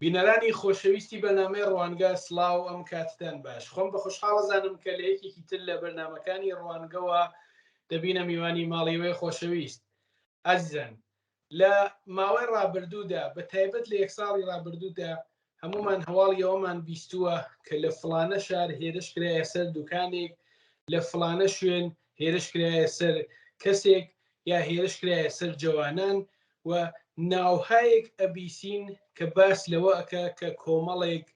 بینەرانی خۆشەویستی بەرنامەی ڕوانگە سڵاو ئەم کاتتان باش خۆم بە خۆشحاڵە زانم کە لە یەکێکی تر لە بەرنامەکانی ڕوانگەوە دەبینە میوانی ماڵیوەی خۆشەویست ئازیزان لە ماوەی ڕابردوودا بە تایبەت لە یەک ساڵی ڕابردوودا هەمومان هەواڵی ئەوەمان بیستووە کە لە فڵانە شار هێرش کرایە سەر دوکانێک لە فڵانە شوێن هێرش کرایە سەر کەسێک یا هێرش کرایە سەر جەوانان و ناوهایەک ئەبیسین کە باس لەوە ئەکا کە کۆمەڵێک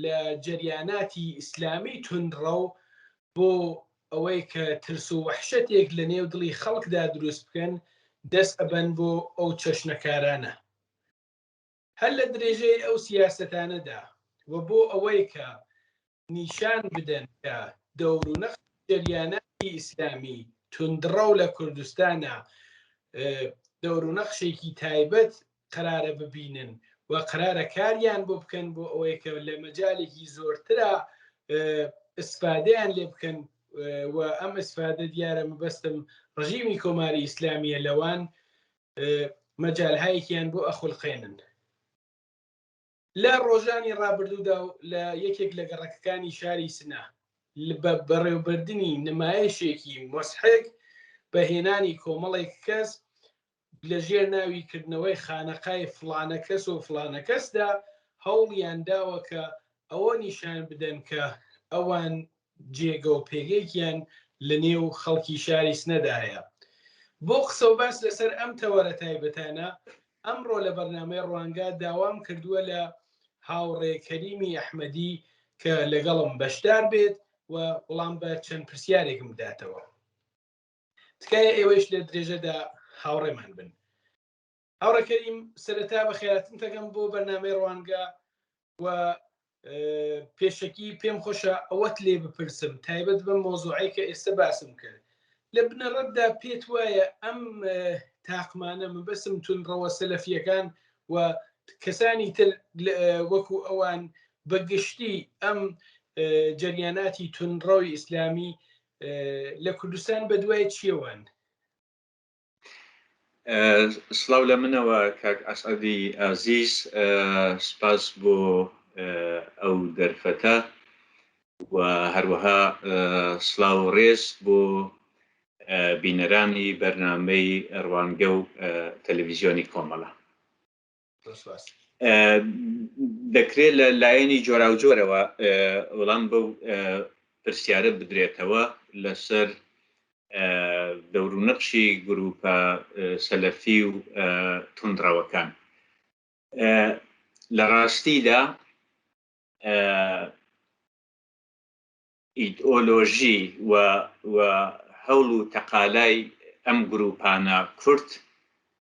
لە جەریاناتی ئیسلامی توندڕەو بۆ ئەوەی کە ترس و وەحشەتێک لە نێو دڵی خەڵکدا دروست بکەن دەست ئەبەن بۆ ئەو چەشنە کارانە. هەر لە درێژەی ئەو سیاسەتانەدا و بۆ ئەوەی کە نیشان بدەن کە دەور و نەخشی جەریاناتی ئیسلامی توندڕەو لە کوردستانا دەور و نەخشێکی تایبەت قەرارە ببینن و قەرارە کاریان بۆ بکەن بۆ ئەوەی کە لە مەجالێکی زۆرترا ئیسفادەیان لێ بکەن و ئەم ئیسفادە دیارە مەبەستم ڕژیمی کۆماری ئیسلامیە لەوان مەجالهایەکیان بۆ ئەخولقێنن. لە ڕۆژانی ڕابردوودا و لە یەکێک لە گەڕەکەکانی شاری سنە بە بەڕێوبردنی نمایشێکی مۆسحێک بە هێنانی کۆمەڵێک کەس لە ژێر ناوی کردنەوەی خانەقای فڵانە کەس و فڵانە کەسدا هەوڵیان داوە کە ئەوە نیشان بدەن کە ئەوان جێگە و پێگەیەکیان لە نێو خەڵکی شاری سنەدا هەیە. بۆ قسە و باس لەسەر ئەم تەوەرە تایبەتانە، ئەمڕۆ لە بەرنامەی ڕوانگە داوام کردووە لە هاوڕێ کەریمی ئەحمەدی کە لەگەڵم بەشدار بێت و وڵام بە چەند پرسیارێکم بداتەوە. تکایە ئێوەیش لە درێژەدا هاوڕێمان بن. هاوڕێ کەریم سەرەتا بەخێراتن دەکەم بۆ بەرنامەی ڕوانگە و پێشەکی پێم خۆشە ئەوەت لێ بپرسم تایبەت بەم مۆزوعەی کە ئێستا باسم کرد لە بنەڕەتدا پێت وایە ئەم تاقمانە مەبەسم تونڕەوە سەلەفیەکان و کەسانی تر وەکو ئەوان بە گشتی ئەم جەریاناتی تونڕەوی ئیسلامی لە کوردستان بە دوای چیەوەن؟ سڵاو لە منەوە کاک ئەسعەدی ئازیز، سپاس بۆ ئەو دەرفەتە و هەروەها سڵاو و ڕێز بۆ بینەرانی بەرنامەی ڕوانگە و تەلەڤیزیۆنی کۆمەڵە. دەکرێت لە لایەنی جۆراوجۆرەوە وەڵام بەو پرسیارە بدرێتەوە لەسەر دەورونەقشی گروپە سەلەفی و توندڕەوەکان. لە ڕاستیدا ئیدئۆلۆژی و و هەوڵ و تەقالای ئەم گرووپانە کورت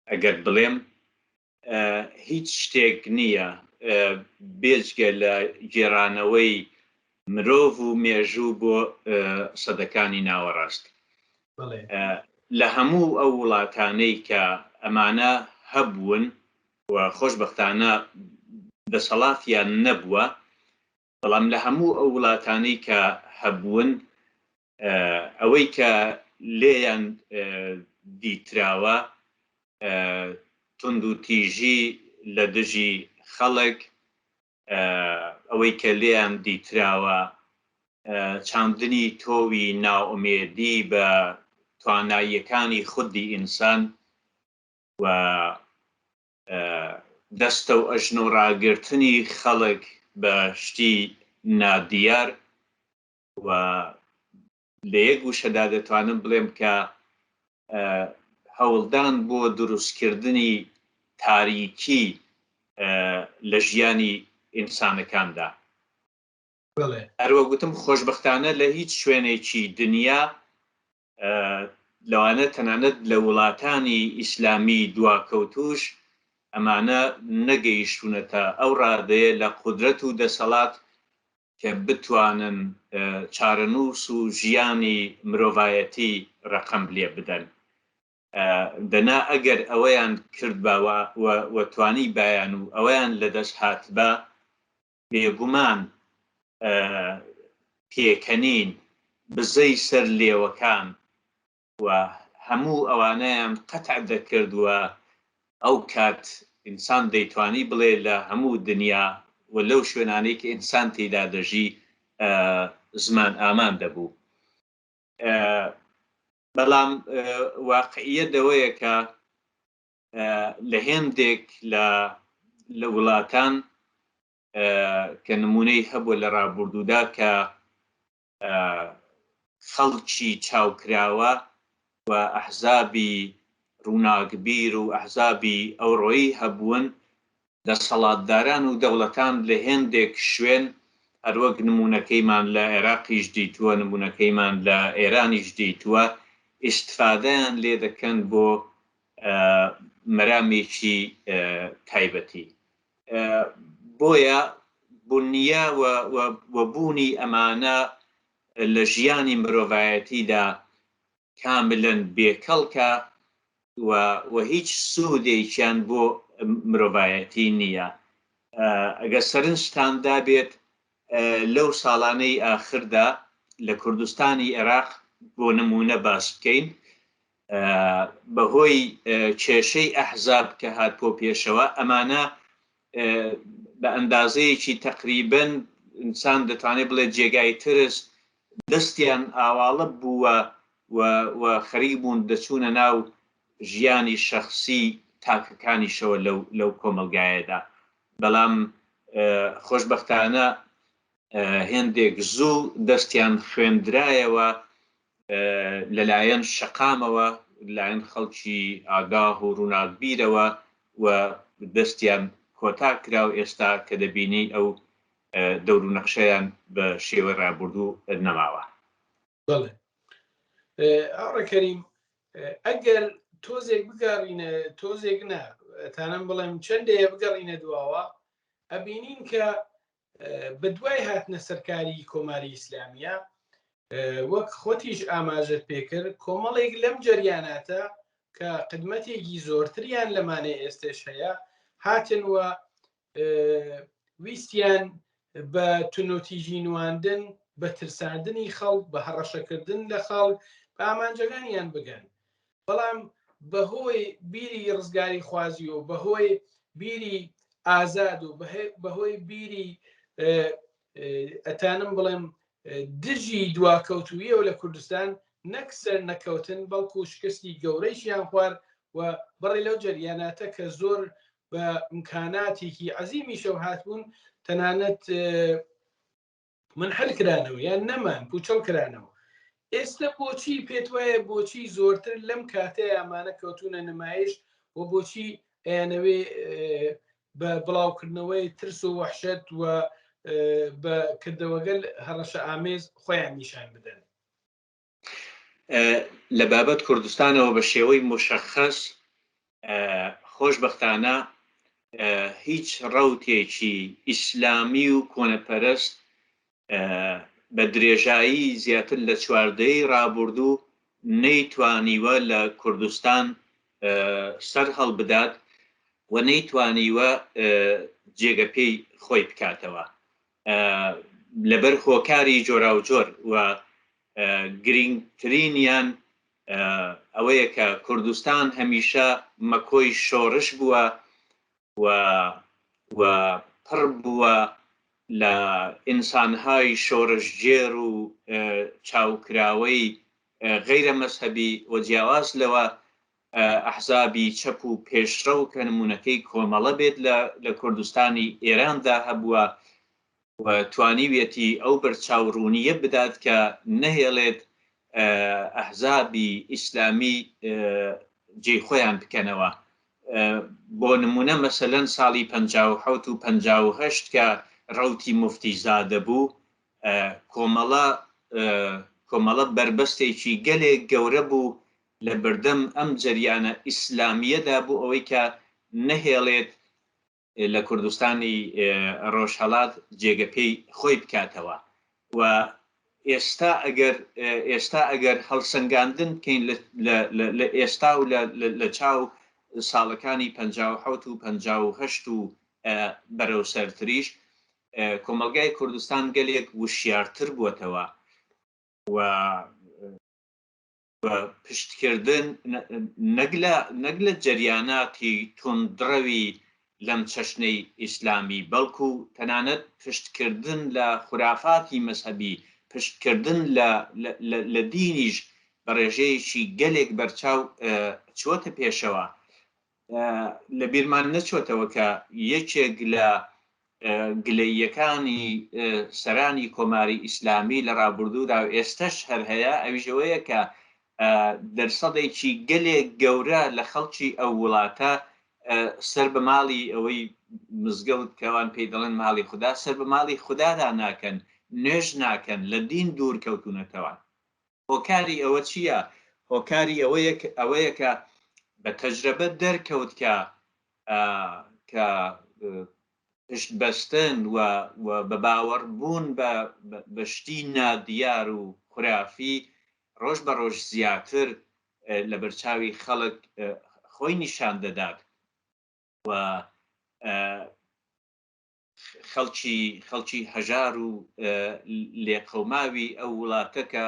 ئەگەر بڵێم هیچ شتێک نییە بێجگە لە گێڕانەوەی مرۆڤ و مێژوو بۆ سەدەکانی ناوەڕاست. لە هەموو ئەو وڵاتانەی کە ئەمانە هەبوون و خۆشبەختانە دەسەڵاتیان نەبووە، بەڵام لە هەموو ئەو وڵاتانەی کە هەبوون ئەوەی کە لێیان دیتراوە توندوتیژی لە دژی خەڵک، ئەوەی کە لێیان دیتراوە چاندنی تۆوی نائومێدی بە تواناییەکانی خودی ئینسان و دەستە و ئەژنۆ ڕاگرتنی خەڵک بە شتی نادیار و لە یەک وشەدا دەتوانم بڵێم کە هەوڵدان بۆ دروستکردنی تاریکی لە ژیانی ئینسانەکاندا. هەروەک گوتم خۆشبەختانە لە هیچ شوێنێکی دنیا لەوانە تەنانەت لە وڵاتانی ئیسلامی دواکەوتووش ئەمانە نەگەیشتوونەتە ئەو ڕادەیە لە قودرەت و دەسەڵات کە بتوانن چارەنووس و ژیانی مرۆڤایەتی ڕەقەم لێ بدەن. دەنا ئەگەر ئەوەیان کردبا و توانیبایان و ئەوەیان لەدەست هاتبا، بێگومان پێکەنین، بزەی سەر لێوەکان و هەموو ئەوانەیان قەتع دەکرد و ئەو کات ئینسان دەیتوانی بڵێ لە هەموو دنیا و لەو شوێنانەی کە ئینسان تێیدا دەژی زمان ئامان دەبوو. بەڵام واقعیەت ئەوەیە کە لە هێندێک لە لە وڵاتان کە نمونەی هەبووە لە ڕابوردوودا کە خەڵکی چاوکراوە و ئەحزابی ڕووناکبیر و ئەحزابی ئەوڕۆیی هەبوون، دەسەڵاتداران و دەوڵەتان لە هێندێک شوێن، هەروەک نموونەکەیمان لە عێراقیش دیتووە، نموونەکەیمان لە ئێرانیش دیتووە، ئیستفادەیان لێ دەکەن بۆ مەرامێکی تایبەتی. بۆیە بونیە و بوونی ئەمانە لە ژیانی مرۆڤایەتیدا کاملەن بێکەڵکە و هیچ سوودێکیان بۆ مرۆڤایەتی نییە. ئەگەر سەرنجتان دابێت لەو ساڵانەی ئاخردا لە کوردستانی عێراق بۆ نموونە باس بکەین بەهۆی کێشەی ئەحزاب کە هات بۆ پێشەوە ئەمانە بە ئەندازەیەکی تەقریبەن ئینسان دەتوانێت بڵێ جێگای ترس دەستیان ئاواڵە بووە و خەریک بوون دەچوونە ناو ژیانی شەخسی تاکەکانیشەوە لەو کۆمەڵگایەدا بەڵام خۆشبەختانە هێندێک زوو دەستیان خوێندرایەوە لەلایەن شەقامەوە، لایەن خەڵکی ئاگاه و ڕووناکبیرەوە و دەستیان کۆتا کرا و ئێستا کە دەبینی ئەو دەور و نەخشەیان بە شێوەی ڕابوردوو نەماوە. بەڵێ ئاڕێ کەریم، ئەگەر تۆزێک بگەڕینە، تۆزێک نا، تانم بڵێم چەند دەیە بگەڕینە دواوە، ئەبینین کە بە دوای هاتنە سەرکاری کۆماری ئیسلامیە وەک خۆتیش ئاماژەت پێکرد کۆمەڵێک لەم جەریاناتە کە قدمەتێکی زۆرتریان لەمانەی ئێستێش هەیە هاتن و ویستیان بە تونوتیژی نواندن بە ترساندنی خەڵک بە هەڕەشەکردن لە خەڵک بە ئامانجەکانیان بگەن بەڵام بەهۆی بیری ڕزگاری خوازی و بەهۆی بیری ئازاد و بەهۆی بیری ئەتانم بڵێم دژی دواکەوتویەوە لە کوردستان نەک سەر نەکەوتن بەڵکو شکستی گەورەیشیان خوارد و بڕێ لەو جەریاناتە کە زۆر بە ئیمکاناتێکی عەزیمیشەوە هاتبوون تەنانەت منحل کرانەوە یان نەمان پوچەڵ کرانەوە ئێستا بۆچی پێت وایە بۆچی زۆرتر لەم کاتەیە ئەمانە کەوتونە نمایش و بۆچی ئەیانەوێ بە بڵاوکردنەوەی ترس و وەحشەت و بە کردەوەگەل هەڕەشە ئامێز خۆیان نیشان بدەن؟ لە بابەت کوردستانەوە بە شێوەی موشەخەس خۆشبەختانە هیچ ڕەوتێکی ئیسلامی و کۆنەپەرست بە درێژایی زیاتر لە چواردەی ڕابوردوو نەیتوانیوە لە کوردستان سەر هەڵبدات و نەیتوانیوە جێگە پێی خۆی بکاتەوە لەبەر هۆکاری جۆراوجۆر و گرینگترینیان ئەوەیە کە کوردستان هەمیشە مەکۆی شۆڕش بووە و و پڕ بووە لە ئینسانهای شۆڕشگێڕ و چاوکراوەی غەیرە مەزهەبی و جیاواز لەوە ئەحزابی چەپ و پێشڕەو کە نموونەکەی کۆمەڵە بێت لە لە کوردستانی ئێراندا هەبووە و توانیویەتی ئەو بەرچاوڕوونییە بدات کە نەهێڵێت ئەحزابی ئیسلامی جێی خۆیان بکەنەوە. بۆ نموونە مەسەلەن ساڵی 57 و 58 کە ڕەوتی موفتی زادە بوو کۆمەڵە کۆمەڵە بەربەستێکی گەلێک گەورە بوو لە بەردەم ئەم جەریانە ئیسلامییەدا بۆ ئەوەی کە نەهێڵێت لە کوردستانی ڕۆژهەڵات جێگە پێی خۆی بکاتەوە و ئێستا ئەگەر ئێستا ئەگەر هەڵسەنگاندن بکەین لە ئێستا و لە چاو ساڵەکانی 57 و 58 و بەرەو سەرتریش کۆمەڵگای کوردستان گەلێک وشیارتر بووەتەوە و بە پشتکردن نەک لە نەک لە جەریاناتی توندڕەوی. لەم چەشنەی ئیسلامی، بەڵکو تەنانەت پشتکردن لە خورافاتی مەزهەبی، پشتکردن لە لە دینیش بە ڕێژەیەکی گەلێک بەرچاو چووەتە پێشەوە. لە بیرمان نەچۆتەوە کە یەکێک لە گلەییەکانی سەرانی کۆماری ئیسلامی لە ڕابردوودا و ئێستەش هەر هەیە، ئەویش ئەوەیە کە دەرسەدێکی گەلێک گەورە لە خەڵکی ئەو وڵاتە سەر بە ماڵی ئەوەی مزگەوت کە ئەوان پێی دەڵێن ماڵی خودا، سەر بە ماڵی خودادا ناکەن، نوێژ ناکەن، لە دین دوور کەوتوونەتەوە. هۆکاری ئەوە چییە؟ هۆکاری ئەوەیە ئەوەیە کە بە تەجرەبە دەرکەوت کە کە پشت بەستن و و بە باوەڕ بوون بە بە شتی نادیار و خورافی ڕۆژ بە ڕۆژ زیاتر لە بەرچاوی خەڵک خۆی نیشان دەدات و خەڵکی خەڵکی هەژار و لێقەوماوی ئەو وڵاتە کە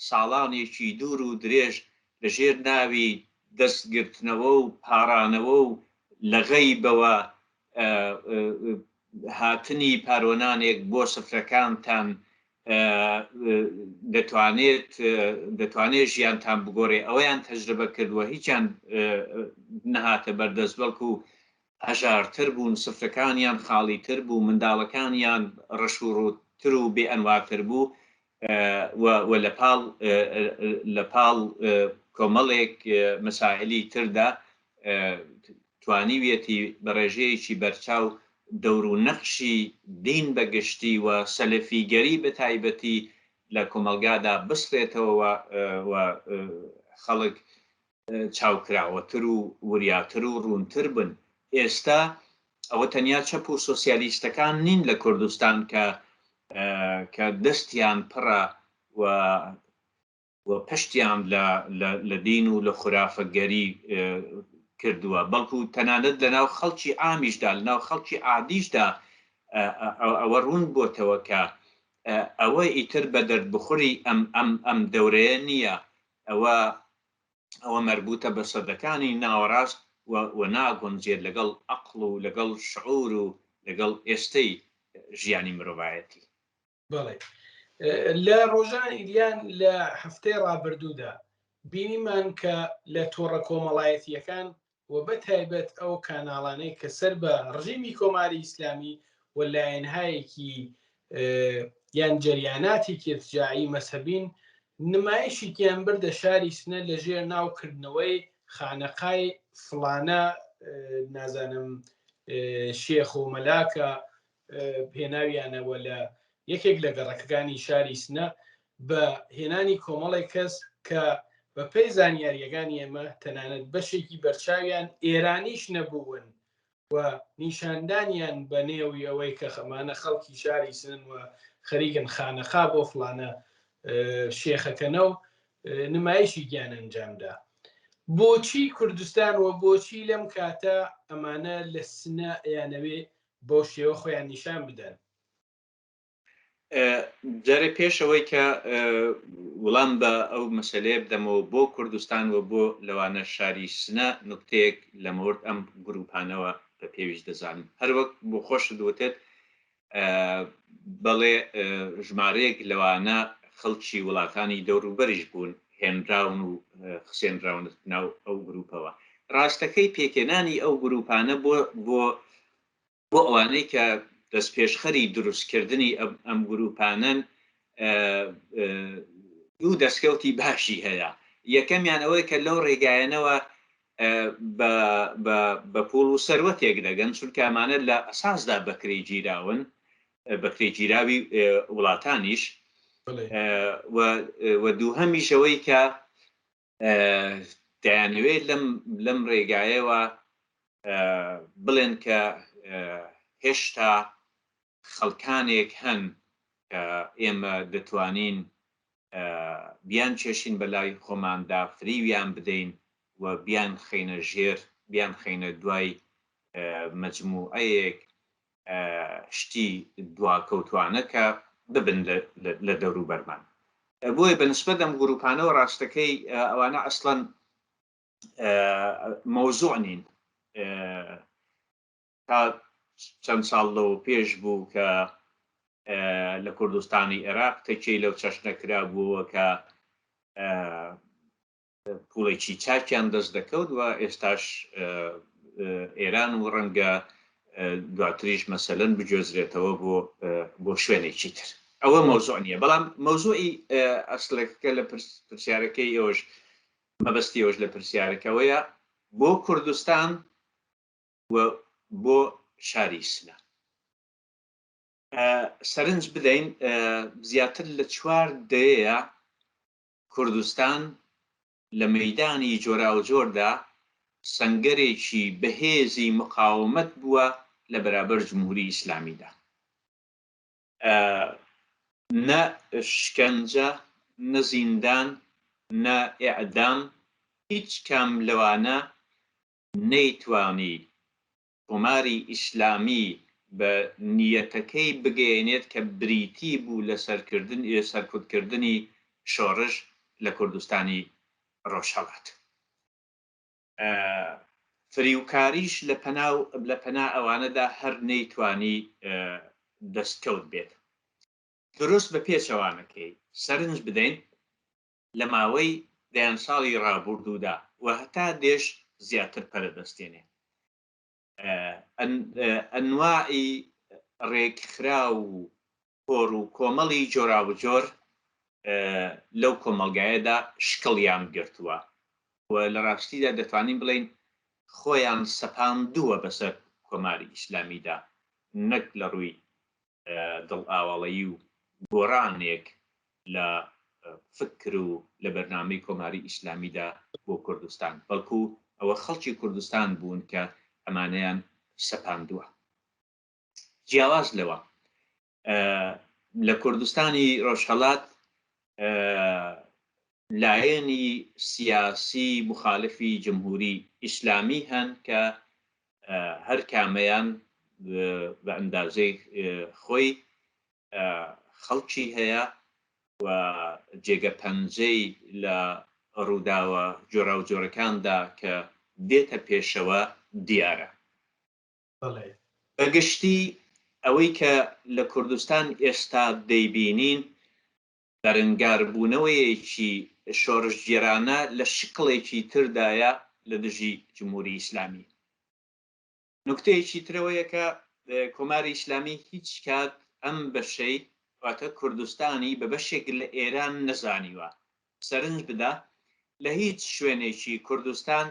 ساڵانێکی دوور و درێژ لە ژێر ناوی دەست گرتنەوە و پاڕانەوە و لە غەیبەوە هاتنی پارۆنانێک بۆ سفرەکانتان دەتوانێت دەتوانێت ژیانتان بگۆرێ ئەوەیان تەجربە کردووە هیچیان نەهاتە بەردەست بەڵکو هەژارتر بوون، سفرەکانیان خاڵیتر بوو، منداڵەکانیان ڕەش و ڕووتتر و بێ ئەنواتر بوو و و لە پاڵ لە پاڵ کۆمەڵێک مەسائیلی تردا توانیویەتی بە ڕێژەیەکی بەرچاو دەور و نەقشی دین بە گشتی و سەلەفیگەری بە تایبەتی لە کۆمەڵگادا بسڕێتەوە و خەڵک چاوکراوەتر و وریاتر و ڕوونتر بن. ئێستا ئەوە تەنیا چەپ و سۆسیالیستەکان نین لە کوردستان کە کە دەستیان پڕە و و پشتیان لە لە دین و لە خورافەگەری کردووە، بەڵکو تەنانەت لە ناو خەڵکی عامیشدا، لە ناو خەڵکی عادیشدا ئەوە ڕوون بۆتەوە کە ئەوە ئیتر بە دەردبخوری ئەم ئەم ئەم دەورەیە نییە، ئەوە ئەوە مەربوتە بە سەدەکانی ناوەڕاست و و ناگونجێت لەگەڵ ئەقڵ و لەگەڵ شعور و لەگەڵ ئێستەی ژیانی مرۆڤایەتی. بەڵێ لە ڕۆژانی یان لە هەفتەی ڕابردوودا بینیمان کە لە تۆڕە کۆمەڵایەتییەکان و بە تایبەت ئەو کاناڵانەی کە سەر بە ڕژیمی کۆماری ئیسلامی و لایەنهایەکی یان جەریاناتێکی ارتجاعی مەزهەبین نمایشێکیان بردە شاری سنە لە ژێر ناو کردنەوەی خانەقای فڵانە نازانم شێخ و مەلاکە هێناویانەوە لە یەکێک لە گەڕەکەکانی شاری سنە بە هێنانی کۆمەڵێک کەس کە بە پێی زانیاریەکانی ئێمە تەنانەت بەشێکی بەرچاویان ئێرانیش نەبوون و نیشاندانیان بە نێوی ئەوەی کە خەمانە خەڵکی شاری سنن و خەریکن خانەقا بۆ فڵانە شێخەکەنە و نمایشی گیان ئەنجامدا. بۆچی کوردستان و بۆچی لەم کاتە ئەمانە لە سنە ئەیانەوێ بەو شێوە خۆیان نیشان بدەن؟ جارێ پێش ئەوەی کە وڵام بە ئەو مەسەلەیە بدەمەوە بۆ کوردستان و بۆ لەوانە شاری سنە نوکتەیەک لە مەورد ئەم گرووپانەوە بە پێویست دەزانم. هەر وەک بۆ خۆشت وتت بەڵێ ژمارەیەک لەوانە خەڵکی وڵاتانی دەوروبەریش بوون هێنراون و خسێنراونەتە ناو ئەو گرووپەوە. ڕاستەکەی پێکهێنانی ئەو گرووپانە بۆ بۆ بۆ ئەوانەی کە دەستپێشخەری دروستکردنی ئەم گروپانەن دوو دەستکەوتی باشی هەیە یەکەمیان ئەوەیە کە لەو ڕێگایەنەوە بە پوڵ و سەروەتێک دەگەن چونکە ئەمانە لە ئەساسدا بەکرێ گیراون بەکرێ گیراوی وڵاتانیش و دووهەمیش ئەوەی کە دەیانەوێت لەم لەم ڕێگایەوە بڵێن کە هێشتا خەڵکانێک هەن کە ئێمە دەتوانین بیان کێشین بە لای خۆماندا فریویان بدەین و بیان خەینە ژێر بیان خەینە دوای مەجموعەیەک شتی دواکەوتوانە کە ببن لە دەوروبەرمان. بۆیە بە نسبەت ئەم گروپانەوە ڕاستەکەی ئەوانە ئەسڵەن مەوزوع نین. تا چەند ساڵ لەوە پێش بوو کە لە کوردستانی عێراق تەکیەی لەو چەشنە کرابووەوە کە پوڵێکی چاکیان دەست دەکەوت و ئێستاش ئێران و ڕەنگە دواتریش مەسەلەن بگوێزرێتەوە بۆ بۆ شوێنێکی تر. ئەوە مەوزوع نییە، بەڵام مەوزوعی ئەسڵەکە لە پرسیارەکەی ئێوەش مەبەستی ئێوەش لە پرسیارەکەوەیە بۆ کوردستان و بۆ شاری سنە. سەرنج بدەین زیاتر لە چوار دەیەیە کوردستان لە مەیدانی جۆراوجۆردا سەنگەرێکی بەهێزی مقاومەت بووە لە بەرابەر جمهوری ئیسلامیدا. نە شکەنجە، نە زیندان، نە ئێعدام هیچ کام لەوانە نەیتوانی کۆماری ئیسلامی بە نیەتەکەی بگەیەنێت کە بریتی بوو لە سەرکوتکردنی شۆڕش لە کوردستانی ڕۆژهەڵات. فریوکاریش لە پەنا لە پەنا ئەوانەدا هەر نەیتوانی دەستکەوت بێت. دروست بە پێچەوانەکەی سەرنج بدەین لە ماوەی دەیان ساڵی ڕابوردوودا و هەتا دێش زیاتر پەرە دەستێنێ. ئەنواعی ڕێکخراو و کۆڕ و کۆمەڵی جۆراوجۆر لەو کۆمەڵگایەدا شکڵیان گرتووە و لە ڕاستیدا دەتوانین بڵێین خۆیان سەپاندووە بەسەر کۆماری ئیسلامیدا نەک لە ڕووی دڵئاواڵەیی و گۆڕانێک لە فکر و لە بەرنامەی کۆماری ئیسلامیدا بۆ کوردستان، بەڵکو ئەوە خەڵکی کوردستان بوون کە ئەمانەیان سەپاندووە. جیاواز لەوە لە کوردستانی ڕۆژهەڵات لایەنی سیاسی موخالفی جمهوری ئیسلامی هەن کە هەر کامەیان بە ئەندازەی خۆی خەڵکی هەیە و جێگە پەنجەی لە ڕووداوە جۆراوجۆرەکاندا کە دێتە پێشەوە دیارە. بە گشتی ئەوەی کە لە کوردستان ئێستا دەیبینین بەرەنگاربوونەوەیەکی شۆڕشگێرانە لە شکڵێکی تردایە لە دژی جمهوری ئیسلامی. نوکتەیەکی تر ئەوەیە کە کۆماری ئیسلامی هیچ کات ئەم بەشەی واتە کوردستانی بە بەشێک لە ئێران نەزانیوە. سەرنج بدە لە هیچ شوێنێکی کوردستان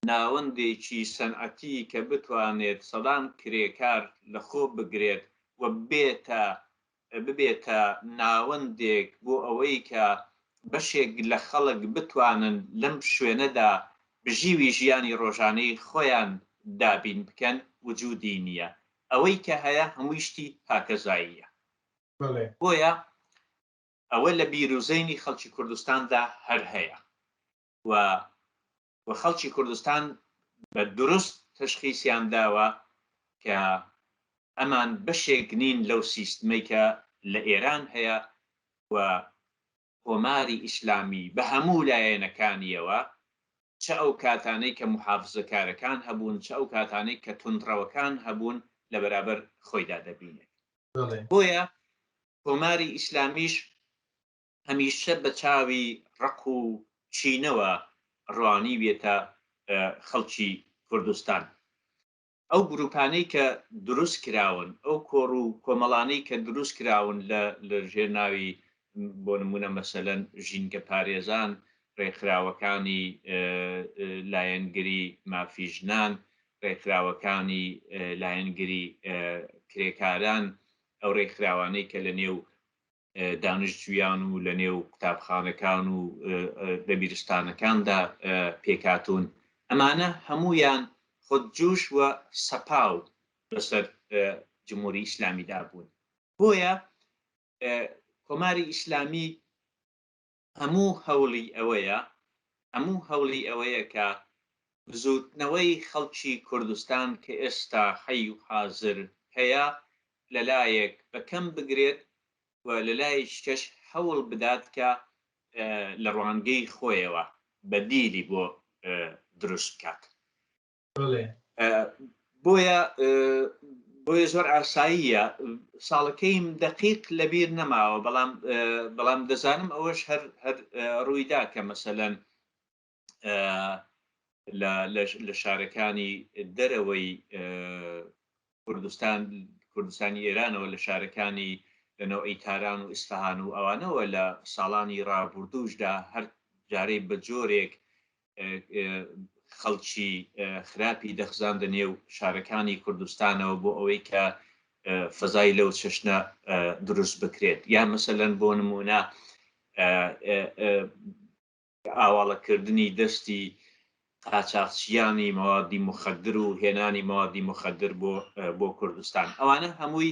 ناوەندێکی سەنعەتی کە بتوانێت سەدان کرێکار لە خۆ بگرێت و بێتە ببێتە ناوەندێک بۆ ئەوەی کە بەشێک لە خەڵک بتوانن لەم شوێنەدا بژیوی ژیانی ڕۆژانەی خۆیان دابین بکەن وجودی نییە. ئەوەی کە هەیە هەمووی شتی هاکەزاییە. بۆیە ئەوە لە بیر و زەینی خەڵکی کوردستاندا هەر هەیە و و خەڵکی کوردستان بە دروست تەشخیسیان داوە کە ئەمان بەشێک نین لەو سیستمەی کە لە ئێران هەیە و کۆماری ئیسلامی بە هەموو لایەنەکانیەوە چ ئەو کاتانەی کە موحافزەکارەکان هەبوون چ ئەو کاتانەی کە توندڕەوەکان هەبوون لە بەرابەر خۆیدا دەبینێت. بۆیە کۆماری ئیسلامیش هەمیشە بە چاوی ڕق و کینەوە ڕوانیویەتە خەڵکی کوردستان. ئەو گروپانەی کە دروست کراون، ئەو کۆڕ و کۆمەڵانەی کە دروست کراون لە لە ژێر ناوی بۆ نموونە مەسەلەن ژینگە پارێزان، ڕێکخراوەکانی لایەنگری مافی ژنان، ڕێکخراوەکانی لایەنگری کرێکاران، ئەو ڕێکخراوانەی کە لە نێو دانشجویان و لە نێو قوتابخانەکان و دەبیرستانەکاندا پێکهاتوون، ئەمانە هەموویان خودجوش و سەپاو بەسەر جمهوری ئیسلامیدا بوون. بۆیە کۆماری ئیسلامی هەموو هەوڵی ئەوەیە، هەموو هەوڵی ئەوەیە کە بزووتنەوەی خەڵکی کوردستان کە ئێستا حەی و حازر هەیە لە لایەک بە کەم بگرێت و لە لایەکی کەش هەوڵ بدات کە لە ڕوانگەی خۆیەوە بەدیلی بۆ دروست بکات. بۆیە بۆیە زۆر ئاساییە ساڵەکەیم دەقیق لەبیر نەماوە بەڵام بەڵام دەزانم ئەوەش هەر هەر ڕوویدا کە مەسەلەن لە شارەکانی دەرەوەی کوردستان کوردستانی ئێرانەوە لە شارەکانی لە نەوعی تاران و ئیسفەهان و ئەوانەوە لە ساڵانی ڕابوردووشدا هەر جارەی بە جۆرێک خەڵکی خراپی دەخزاندە نێو شارەکانی کوردستانەوە بۆ ئەوەی کە فەزای لەو چەشنە دروست بکرێت یا مەسەلەن بۆ نمونە ئاواڵەکردنی دەستی قاچاخچیانی مەوادی مخدر و هێنانی مەوادی مخدر بۆ بۆ کوردستان ئەوانە هەمووی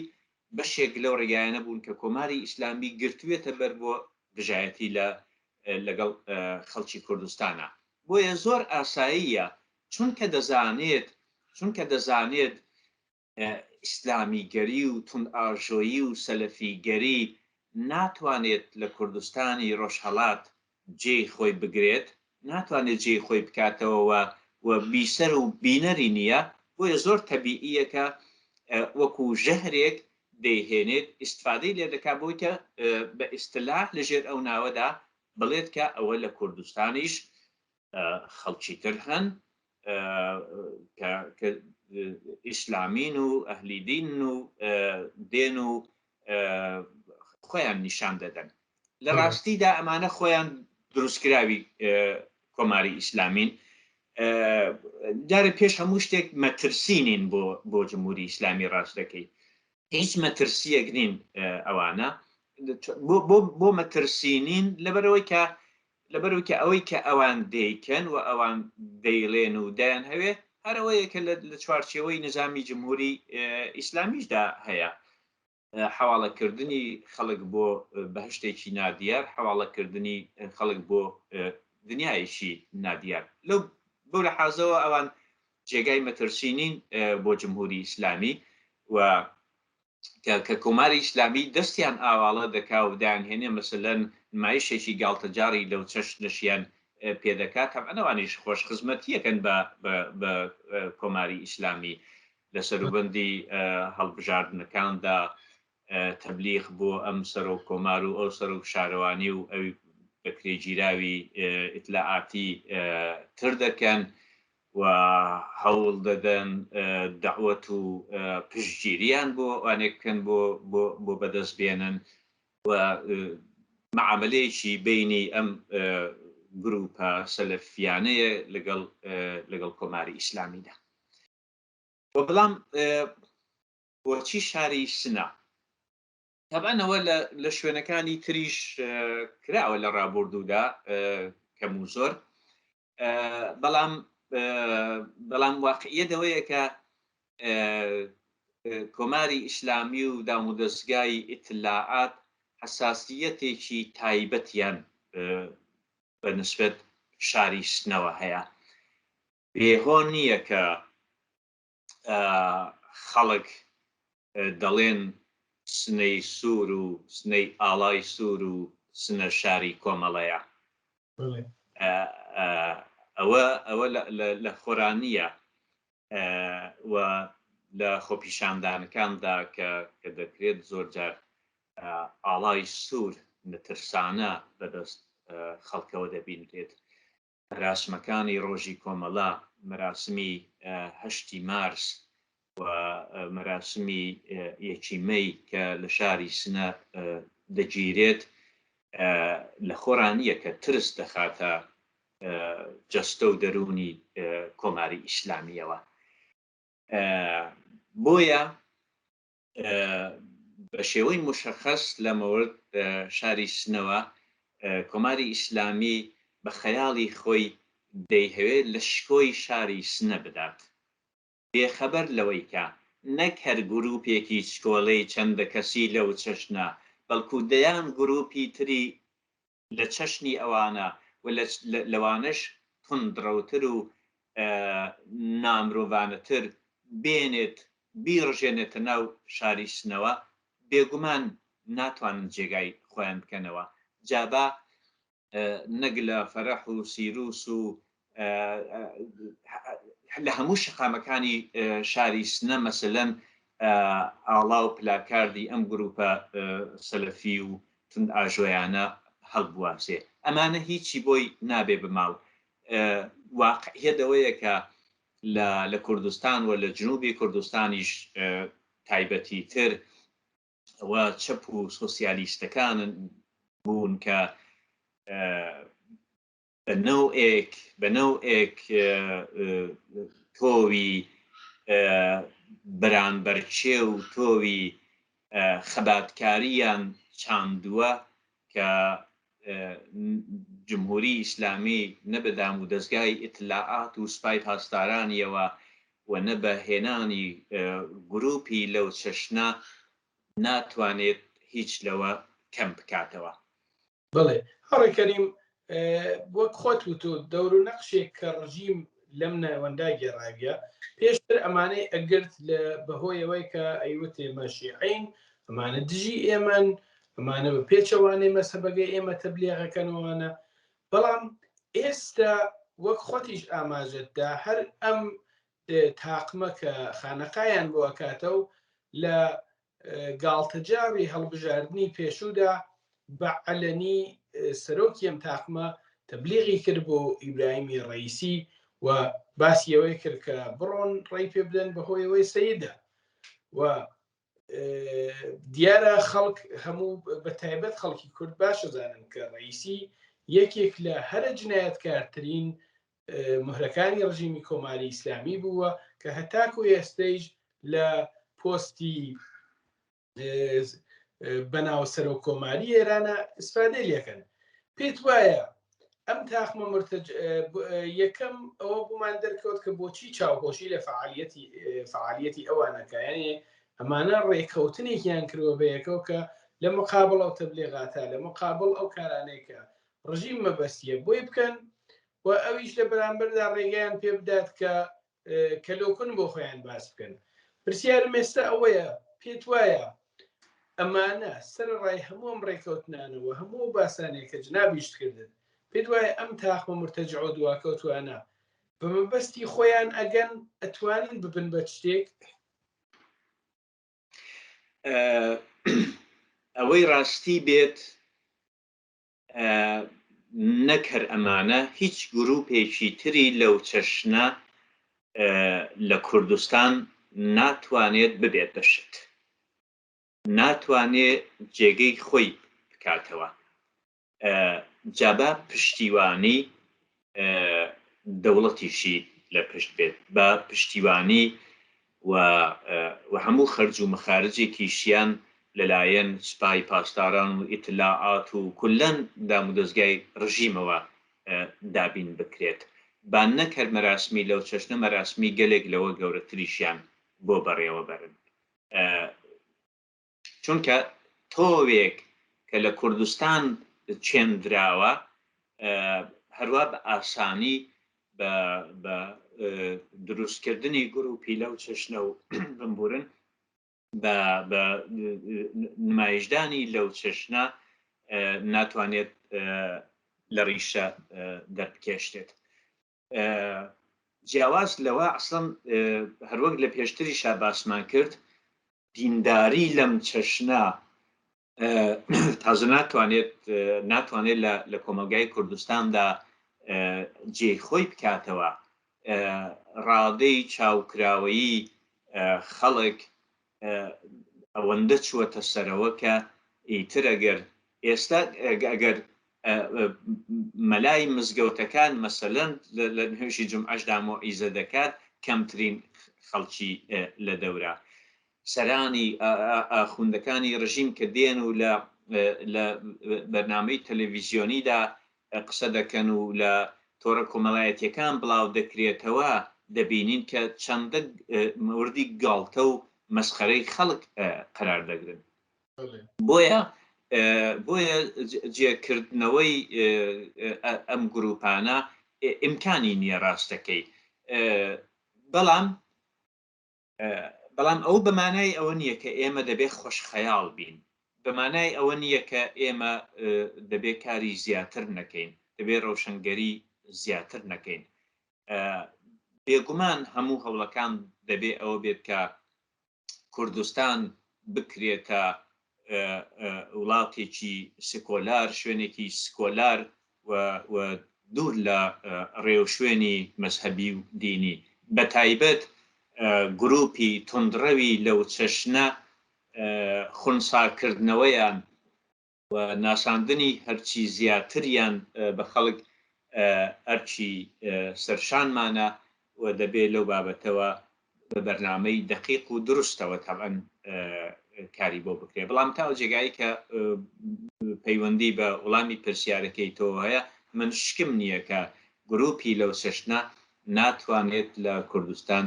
بەشێک لەو ڕێگایانە بوون کە کۆماری ئیسلامی گرتوێتە بەر بۆ دژایەتی لە لەگەڵ خەڵکی کوردستانە بۆیە زۆر ئاساییە چونکە دەزانێت چونکە دەزانێت ئیسلامیگەری و توندئاژۆیی و سەلەفیگەری ناتوانێت لە کوردستانی ڕۆژهەڵات جێی خۆی بگرێت، ناتوانێت جێی خۆی بکاتەوە و و بیسەر و بینەری نییە، بۆیە زۆر تەبیعییە کە وەکوو ژەهرێک دەیهێنێت، ئیستفادەی لێ دەکات بۆی کە بە ئیستلاح لە ژێر ئەو ناوەدا بڵێت کە ئەوە لە کوردستانیش خەڵکی تر هەن کە ئیسلامین و ئەهلی دینن و دێن و خۆیان نیشان دەدەن. لە ڕاستیدا ئەمانە خۆیان دروستکراوی کۆماری ئیسلامین. جارێ پێش هەموو شتێک مەترسی نین بۆ بۆ جمهوری ئیسلامی ڕاست دەکەی هیچ مەترسیەک نین ئەوانە بۆ مەترسی نین لەبەرەوەی کە لەبەرەوەی کە ئەوەی کە ئەوان دەیکەن و ئەوان دەیڵێن و دەیان هەوێ هەرەوەیە کە لە چوارچێوەی نظامی جمهوری ئیسلامیشدا هەیە حەواڵەکردنی خەڵک بۆ بەهشتێکی نادیار، حەواڵەکردنی خەڵک بۆ دنیایەکی نادیار. لەو بەو لەحازەوە ئەوان جێگای مەترسی نین بۆ جمهوری ئیسلامی و کە کە کۆماری ئیسلامی دەستیان ئاواڵە دەکا و دایانهێنێ مەسەلەن نمایشێکی گاڵتەجاڕی لەو چەشنەشیان پێ دەکا تەبعەن ئەوانیش خۆش خزمەتیەکەن بە بە کۆماری ئیسلامی لە سەروبەندی هەڵبژاردنەکاندا تەبلیغ بۆ ئەم سەرۆک کۆمار و ئەو سەرۆک شارەوانی و ئەوی بەکرێگیراوی ئیتلاعاتی تر دەکەن و هەوڵ دەدەن دەعوەت و پشتگیریان بۆ ئەوانێک بکەن بۆ بۆ بەدەست بێنن و معاملەیەکی بینی ئەم گروپە سەلەفیانەیە لەگەڵ لەگەڵ کۆماری ئیسلامیدا. و بەڵام بۆچی شاری سنە؟ تەبعەن ئەوە لە شوێنەکانی تریش کراوە لە ڕابوردوودا کەم و زۆر بەڵام بەڵام واقعیەت ئەوەیە کە کۆماری ئیسلامی و دامودەزگای ئیتلاعات حەساسیەتێکی تایبەتیان بە نسبەت شاری سنەوە هەیە. بێ هۆ نییە کە خەڵک دەڵێن سنەی سوور و سنەی ئاڵای سوور و سنە شاری کۆمەڵەیە. ئەوە ئەوە لە خۆرانییە و لە خۆپیشاندانەکاندا کە کە دەکرێت زۆر جار ئاڵای سوور نەترسانە بەدەست خەڵکەوە دەبینرێت. مەراسمەکانی ڕۆژی کۆمەڵە، مەراسمی هەشتی مارس و مەراسمی یەکی مەی کە لە شاری سنە دەگیرێت، لە خۆڕا نییە کە ترس دەخاتە جەستە و دەروونی کۆماری ئیسلامییەوە. بۆیە بە شێوەی موشەخەس لە مەورد شاری سنەوە کۆماری ئیسلامی بە خەیاڵی خۆی دەیهەوێت لە شکۆی شاری سنە بدات بێ خەبەر لەوەی کە نەک هەر گرووپێکی چکۆلەی چەندە کەسی لەو چەشنە بەڵکوو دەیان گرووپی تری لە چەشنی ئەوانە و لەوانەش توندڕەوتر و نامرۆڤانەتر بێنێت بیڕژێنێتە ناو شاری سنەوە، بێگومان ناتوانن جێگای خۆیان بکەنەوە، جا با نەک لە فەرەح و سیروس و. لە هەموو شەقامەکانی شاری سنە مەسەلەن ئاڵا و پلاکاردی ئەم گروپە سەلەفی و توندئاژۆیانە هەڵبواسێ. ئەمانە هیچی بۆی نابێ بە ماڵ. واقعیەت ئەوەیە کە لە لە کوردستان و لە جنوبی کوردستانیش تایبەتی تر ئەوە چەپ و سۆسیالیستەکانن بوون کە بە نەوعێک بە نەوعێک تۆوی بەرانبەرکێ و تۆوی خەباتکارییان چاندووە کە جمهوری ئیسلامی نە بە دامودەزگای ئیتلاعات و سپای پاسدارانیەوە و نە بە هێنانی گروپی لەو چەشنە ناتوانێت هیچ لەوە کەم بکاتەوە. بەڵێ هاوڕێ کەریم، وەک خۆت وتوت دەور و نەقشێک کە ڕژیم لەم نێوەندا گێڕاویە، پێشتر ئەمانەی ئەگرت لە بەهۆی ئەوەی کە ئەیوت ئێمە شیعین، ئەمانە دژی ئێمەن، ئەمانە بە پێچەوانەی مەزهەبەکەی ئێمە تەبلیغەکەن وانە. بەڵام ئێستا وەک خۆتیش ئاماژەت دا هەر ئەم تاقمە کە خانەقایان بۆ ئەکاتەو لە گاڵتەجاڕی هەڵبژاردنی پێشوودا بە عەلەنی سەرۆکی ئەم تاقمە تەبلیغی کرد بۆ ئیبراهیمی ڕەئیسی و باسی ئەوەی کرد کە بڕۆن ڕێی پێ بدەن بەهۆی ئەوەی سەیدە و دیارە خەڵک هەموو بە تایبەت خەڵکی کورد باش دەزانن کە ڕەئیسی یەکێک لە هەرە جنایەتکارترین مهرەکانی ڕژیمی کۆماری ئیسلامی بووە کە هەتاکو ئێستەیش لە پۆستی بەناو سەرۆک کۆماری ئێرانە ئیسفادەی لەکەن. پێت وایە ئەم تاقمە مرتج یەکەم ئەوە بۆمان دەرکەوت کە بۆچی چاوپۆشی لە فعالیەتی فعالیەتی ئەوانەکە، یعنی ئەمانە ڕێکەوتنێکیان کردوە بە یەکەوە کە لە مقابڵ ئەو تەبلیغاتە، لە مقابڵ ئەو کارانەی کە ڕژیم مەبەستیە بۆی بکەن و ئەویش لە بەرامبەردا ڕێگەیان پێ بدات کە کەلۆکن بۆ خۆیان باس بکەن. پرسیارم ئێستا ئەوەیە پێت وایە ئەمانە سەرەڕای هەموو ئەم ڕێکەوتنانەوە هەموو ئەو باسانەی کە جنابیشت کردن پێت وایە ئەم تاقمە مرتەجع و دواکەوتوانە بە مەبەستی خۆیان ئەگەن ئەتوانن ببن بە شتێک؟ ئەوەی ڕاستی بێت نەک هەر ئەمانە هیچ گروپێکی تری لەو چەشنە لە کوردستان ناتوانێت ببێت بە شت، ناتوانێت جێگەی خۆی بکاتەوە. جا با پشتیوانی دەوڵەتیشی لە پشت بێت، با پشتیوانی و و هەموو خەرج و مەخارجێکیشیان لەلایەن سپای پاسداران و ئیتلاعات و کوللەن دامودەزگای ڕژیمەوە دابین بکرێت. با نەک هەر مەراسمی لەو چەشنە مەراسمی گەلێک لەوە گەورەتریشیان بۆ بەڕێوە بەرن. چونکە تۆوێک کە لە کوردستان چێندراوە هەروا بە ئاسانی بە دروستکردنی گروپی لەو چەشنە و بمبورن بە نمایشدانی لەو چەشنە ناتوانێت لە ڕیشە دەربکێشرێت. جیاواز لەوە ئەسڵەن هەروەک لە پێشتریشا باسمان کرد دینداری لەم چەشنە تازە ناتوانێت ناتوانێت لە کۆمەلگای کوردستاندا جێی خۆی بکاتەوە ڕادەی چاوکراوەیی خەڵک ئەوەندە چووەتە سەرەوە کە ئیتر ئەگەر ئێستا ئەگەر مەلای مزگەوتەکان مەسەلەن لە نوێژی جومعەشدا مۆعیزە دەکات کەمترین خەڵکی لە دەورە سەرانی ئاخوندەکانی ڕژیم کە دێن و لە لە بەرنامەی تەلەڤیزیۆنیدا قسە دەکەن و لە تۆڕە کۆمەڵایەتیەکان بڵاو دەکرێتەوە دەبینین کە چەندە مەوردی گاڵتە و مەسخەرەی خەڵک قەرار دەگرن. بۆیە بۆیە جێکردنەوەی ئەم گروپانە ئیمکانی نییە ڕاستەکەی بەڵام بەڵام ئەو بە مانای ئەوە نییە کە ئێمە دەبێت خۆشخەیاڵ بین بە مانای ئەوە نییە کە ئێمە دەبێت کاری زیاتر نەکەین دەبێت ڕەوشەنگەری زیاتر نەکەین. بێگومان هەموو هەوڵەکان دەبێ ئەوە بێت کە کوردستان بکرێتە وڵاتێکی سکۆلار، شوێنێکی سکۆلار و دوور لە ڕێوشوێنی مەزهەبی و دینی، بەتایبەت گرووپی توندڕەوی لەو چەشنە خونساکردنەوەیان و ناساندنی هەرچی زیاتریان بە خەڵک ئەرکی سەرشانمانە و دەبێ لەو بابەتەوە بە بەرنامەی دەقیق و دروستەوە تەبعەن کاری بۆ بکرێ. بەڵام تا ئەو جێگایەی کە پەیوەندی بە وڵامی پرسیارەکەی تۆوە هەیە، من شکم نییە کە گرووپی لەو چەشنە ناتوانێت لە کوردستان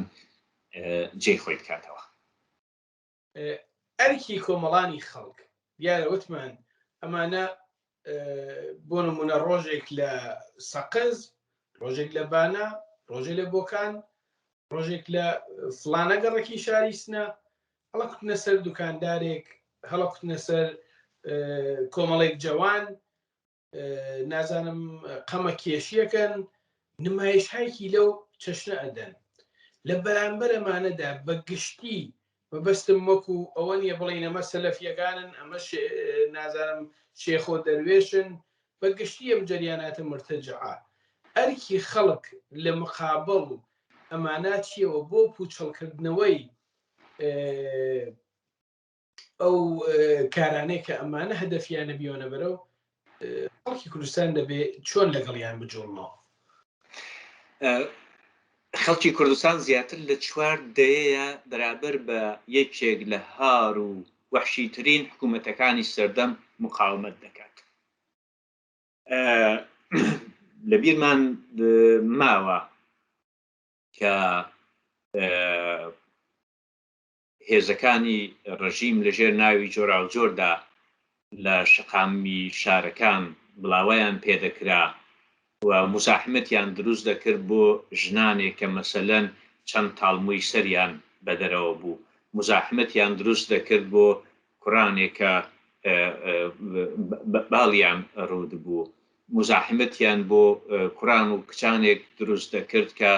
جێی خۆی بکاتەوە. ئەرکی کۆمەڵانی خەڵک دیارە وتمان ئەمانە بۆ نمونە ڕۆژێک لە سەقز ڕۆژێک لە بانە ڕۆژێک لە بۆکان ڕۆژێک لە فلانە گەڕەکی شاری سنە هەڵە کوتنە سەر دوکاندارێک هەڵە کوتنە سەر کۆمەڵێک جەوان نازانم قەمە کێشیەکەن نمایشهایکی لەو چەشنە ئەدەن لە بەرامبەر ئەمانەدا بە گشتی مەبەستم وەکو ئەوە نییە بڵین ئەمە سەلەفیەکانن ئەمە نازانم شێخۆ دەروێشن بە گشتی ئەم جەریاناتە مرتەجعە ئەرکی خەڵک لە مقابڵ ئەمانە چیەوە بۆ پوچەڵکردنەوەی ئەو کارانەی کە ئەمانە هەدەفیانە بیۆنە بەرەو خەڵکی کوردستان دەبێ چۆن لەگەڵیان بجوڵنەوە؟ خەڵکی کوردستان زیاتر لە چوار دەیەیە بەرابەر بە یەکێک لە هار و وەحشیترین حکوومەتەکانی سەردەم مقاومەت دەکات. لە بیرمان ماوە کە هێزەکانی ڕژیم لە ژێر ناوی جۆراوجۆردا لە شەقامی شارەکان بڵاوەیان پێدەکرا و موزاحمەتیان دروست دەکرد بۆ ژنانێک کە مەسەلەن چەند تاڵ مووی سەریان بە دەرەوە بوو، موزاحمەتیان دروست دەکرد بۆ کوڕانێک کە باڵیان ڕووتبوو، موزاحمەتیان بۆ کوڕان و کچانێک دروست دەکرد کە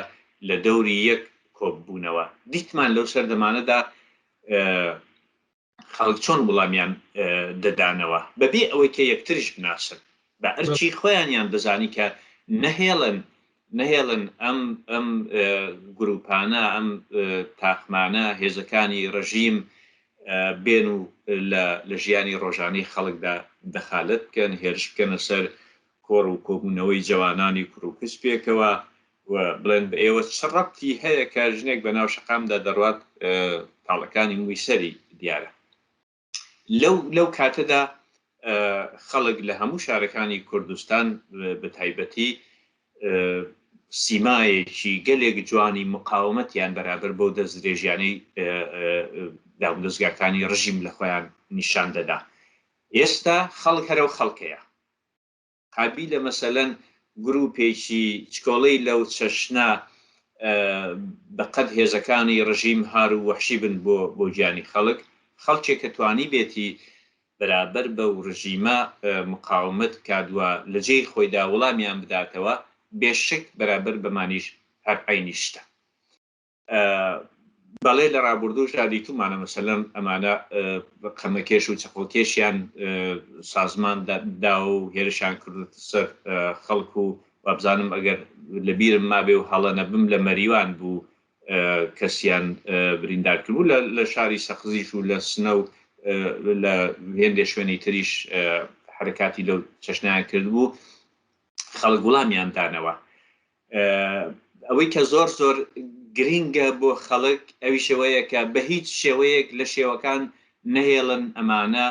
لە دەوری یەک کۆببوونەوە. دیتمان لەو سەردەمانەدا خەڵک چۆن وڵامیان دەدانەوە بەبێ ئەوەی کە یەکتریش بناسن. بە ئەرکی خۆیانیان دەزانی کە نەهێڵن نەهێڵن ئەم ئەم گرووپانە، ئەم تاقمانە، هێزەکانی ڕژیم بێن و لە لە ژیانی ڕۆژانەی خەڵکدا دەخالەت بکەن، هێرش بکەنە سەر کۆڕ و کۆبوونەوەی جەوانانی کوڕ و کچ پێکەوە و بڵێن بە ئێوە چ ڕەبتی هەیە کە ژنێک بە ناو شەقامدا دەڕوات تاڵەکانی مووی سەری دیارە. لەو لەو کاتەدا خەڵک لە هەموو شارەکانی کوردستان بە تایبەتی سیمایەکی گەلێک جوانی مقاومەتیان بەرابەر بەو دەستدرێژیانەی دامودەزگاکانی ڕژیم لە خۆیان نیشان دەدا. ئێستا خەڵک هەرەو خەڵکەیە. قابیلە مەسەلەن گروپێکی چکۆڵەی لەو چەشنە بە قەد هێزەکانی ڕژیم هار و وەحشی بن بۆ بۆ گیانی خەڵک، خەڵکێک کە توانیبێتی بەرابەر بەو ڕژیمە مقاومەت بکات و لە جێی خۆیدا وڵامیان بداتەوە، بێ شک بەرابەر بەمانیش هەر عەینی شتە. بەڵێ لە ڕابوردووشدا دیتوومانە مەسەلەن ئەمانە قەمەکێش و چەقۆکێشیان سازمان داوە و هێرشیان کردووەتە سەر خەڵک و وابزانم ئەگەر لە بیرم مابێ و هەڵە نەبم لە مەریوان بوو کەسیان بریندار کردبوو لە شاری سەقزیش و لە سنە و لە هێندێ شوێنی تریش حەرەکاتی لەو چەشنیان کردبوو خەڵک وڵامیان دانەوە. ئەوەی کە زۆر زۆر گرینگە بۆ خەڵک ئەویش ئەوەیە کە بە هیچ شێوەیەک لە شێوەکان نەهێڵن ئەمانە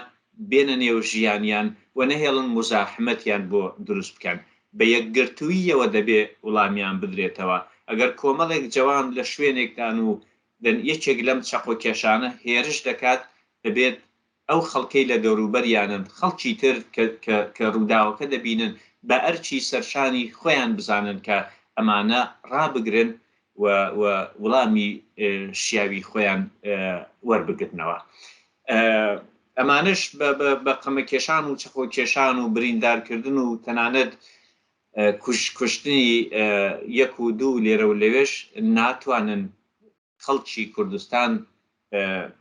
بێنە نێو ژیانیان و نەهێڵن موزاحمەتیان بۆ دروست بکەن. بە یەکگرتووییەوە دەبێ وڵامیان بدرێتەوە. ئەگەر کۆمەڵێک جەوان لە شوێنێکدان و یەکێک لەم چەقۆکێشانە هێرش دەکات دەبێت ئەو خەڵکەی لە دەوروبەریانن، خەڵکی تر کە کە کە ڕووداوەکە دەبینن بە ئەرکی سەرشانی خۆیان بزانن کە ئەمانە ڕابگرن و و وڵامی شیاوی خۆیان وەربگرنەوە. ئەمانەش بە بە بە قەمەکێشان و چەقۆکێشان و بریندارکردن و تەنانەت. کوشتنی یەک و دوو لێرە و لەوێش ناتوانن خەڵکی کوردستان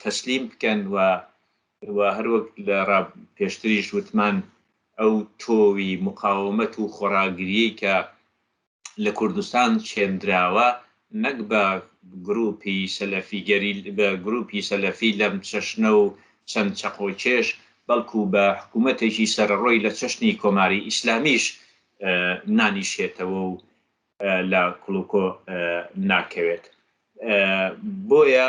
تەسلیم بکەن و و هەروەک لە ڕا پێشتریش وتمان ئەو تۆوی مقاومەت و خۆڕاگریەی کە لە کوردستان چێندراوە نەک بە گروپی سەلەفیگەری بە گروپی سەلەفی لەم چەشنە و چەند چەقۆکێش بەڵکو بە حکوومەتێکی سەرەڕۆی لە چەشنی کۆماری ئیسلامیش نانیشێتەوە و لە کڵوکۆ ناکەوێت. بۆیە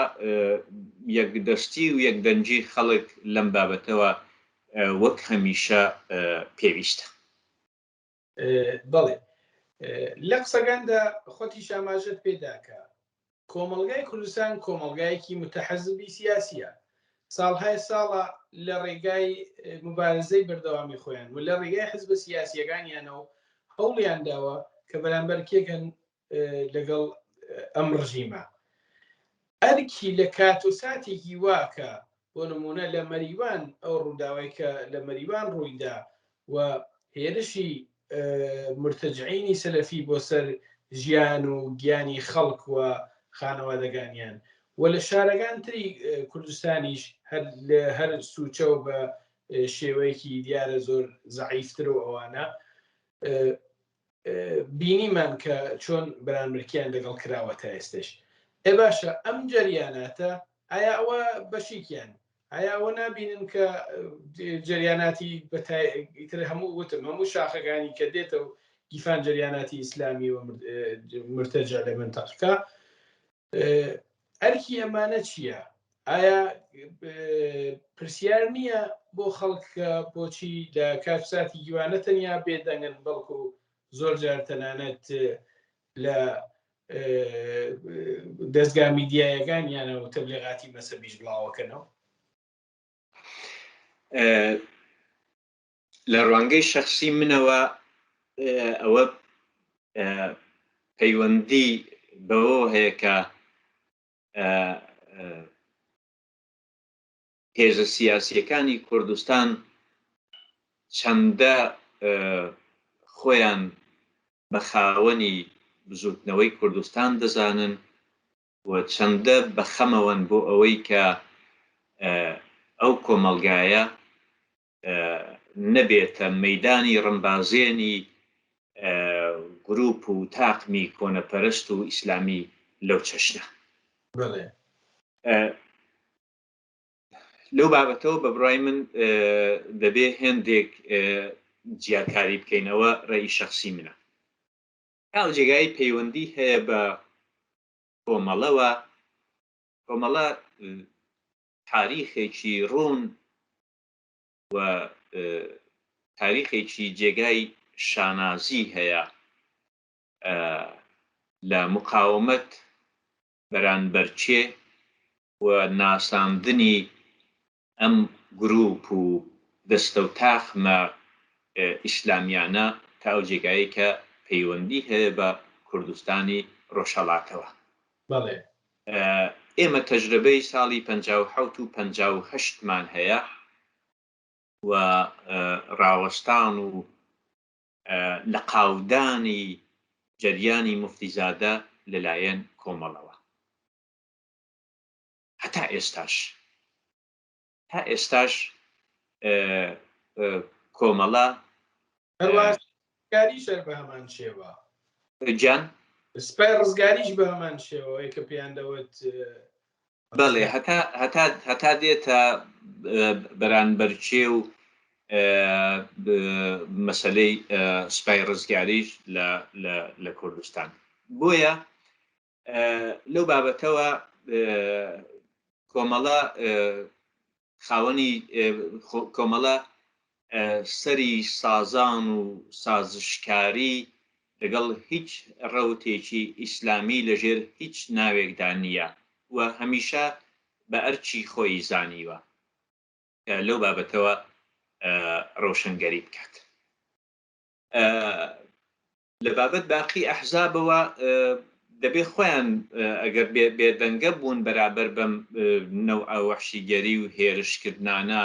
یەکدەستی و یەکدەنگی خەڵک لەم بابەتەوە وەک هەمیشە پێویستە. بەڵێ لە قسەکاندا خۆتیش ئاماژەت پێدا کە کۆمەڵگای کوردستان کۆمەڵگایەکی متحەزبی سیاسیە ساڵهای ساڵە لە ڕێگای مبارزەی بەردەوامی خۆیان و لە ڕێگای حزبە سیاسیەکانیانەوە هەوڵیان داوە کە بەرامبەر کێکەن لەگەڵ ئەم ڕژیمە ئەرکی لە کات و ساتێکی وا کە بۆ نمونە لە مەریوان ئەو ڕووداوای کە لە مەریوان ڕوویدا و هێرشی مرتەجعینی سەلەفی بۆ سەر ژیان و گیانی خەڵک و خانەوادەکانیان و لە شارەکان تری کوردستانیش هەر هەر سوچە و بە شێوەیەکی دیارە زۆر زەعیفتر و ئەوانە بینیمان کە چۆن بەرانبەرکیان لەگەڵ کراوە تا ئێستش. ئێ باشە ئەم جەریاناتە ئایا ئەوە بەشیکیان ئایا ئەوە نابینن کە جەریاناتی بەتر هەموو وتم هەموو شاخەکانی کە دێتەوە گیفان جەریاناتی ئیسلامی و مرتەجە لە منتەقەکە ئەرکی ئەمانە چییە؟ ئایا پرسیار نییە بۆ خەڵک کە بۆچی لە کات ساتی گیوان نە تەنیا بێدەنگن بەڵکو زۆر جار تەنانەت لە دەستگا میدیایەکانیانەوە تەبلیغاتی مەسەبیش بڵاوەکەنەوە؟ لە ڕوانگەی شەخسی منەوە ئەوە پەیوەندی بەوەوە هەیە کە هێزە سیاسیەکانی کوردستان چەندە خۆیان بە خاوەنی بزوتنەوەی کوردستان دەزانن و چەندە بە خەمەوەن بۆ ئەوەی کە ئەو کۆمەڵگایە نەبێتە مەیدانی ڕمبازێنی گروپ و تاقمی کۆنەپەرست و ئیسلامی لەو چەشنە. بەڵێ. لەو بابەتەوە بە بڕای من دەبێ هێندێک جیاکاری بکەینەوە ڕێی شەخسی منە. ئەو جێگای پەیوەندی هەیە بە کۆمەڵەوە، کۆمەڵە تاریخێکی ڕوون و تاریخێکی جێگای شانازی هەیە لە مقاومەت بەرانبەرکێ و ناساندنی ئەم گروپ و دەستە و تاقمە ئیسلامیانە تا ئەو جێگایەی کە پەیوەندی هەیە بە کوردستانی ڕۆژهەڵاتەوە. بەڵێ. ئێمە تەجرەبەی ساڵی 57 و 58 مان هەیە و ڕاوەستان و لەقاودانی جەریانی موفتیزادە لەلایەن کۆمەڵەوە هەتا ئێستاش تا ئێستاش کۆمەڵە هەروەها ڕزگاریش هەر بە هەمان شێوە. گیان؟ سپای ڕزگاریش بە هەمان شێوە ئەوەی کە پێیان دەوت بەڵێ هەتا هەتا هەتا دێتە بەرانبەرکێ و مەسەلەی سپای ڕزگاریش لە لە کوردستان بۆیە لەو بابەتەوە کۆمەڵە خاوەنی کۆمەڵە سەری سازان و سازشکاری لەگەڵ هیچ ڕەوتێکی ئیسلامی لەژێر هیچ ناوێکدا نییە و هەمیشە بە ئەرکی خۆی زانیوە کە لەو بابەتەوە ڕەوشەنگەری بکات. لە بابەت باقی ئەحزابەوە دەبێ خۆیان ئەگەر بێدەنگە بوون بەرابەر بەم نەوعە وەحشیگەری و هێرشکردنانە.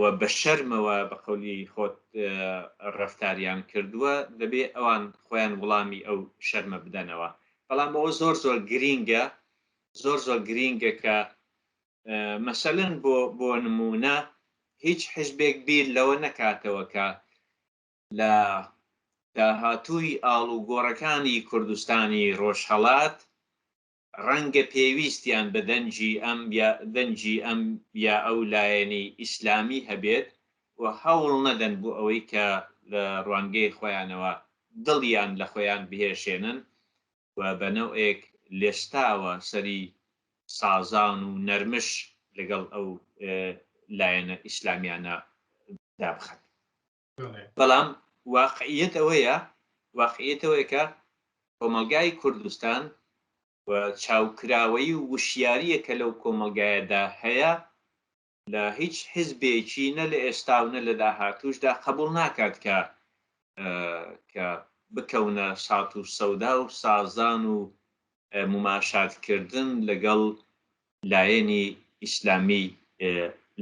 و بە شەرمەوە بە قەولی خۆت ڕەفتاریان کردووە، دەبێ ئەوان خۆیان وڵامی ئەو شەرمە بدەنەوە. بەڵام ئەوە زۆر زۆر گرینگە، زۆر زۆر گرینگە کە مەسەلەن بۆ بۆ نموونە هیچ حیزبێک بیر لەوە نەکاتەوە کە لە داهاتووی ئاڵوگۆڕەکانی کوردستانی ڕۆژهەڵات ڕەنگە پێویستیان بە دەنگی ئەم یا دەنگی ئەم یا ئەو لایەنی ئیسلامی هەبێت و هەوڵ نەدەن بۆ ئەوەی کە لە ڕوانگەی خۆیانەوە دڵیان لە خۆیان بهێشێنن و بە نەوعێک لێستاوە سەری سازان و نەرمش لەگەڵ ئەو لایەنە ئیسلامیانە دابخەن. بەڵام واقعیەت ئەوەیە واقعیەت ئەوەیە کە کۆمەڵگای کوردستان و چاوکراوەیی و وشیارییە کە لەو کۆمەڵگایەدا هەیە لە هیچ حزبێکی نە لە ئێستا و نە لە داهاتووشدا قبوڵ ناکات کە کە بکەونە سات و سەودا و سازان و موماشاتکردن لەگەڵ لایەنی ئیسلامی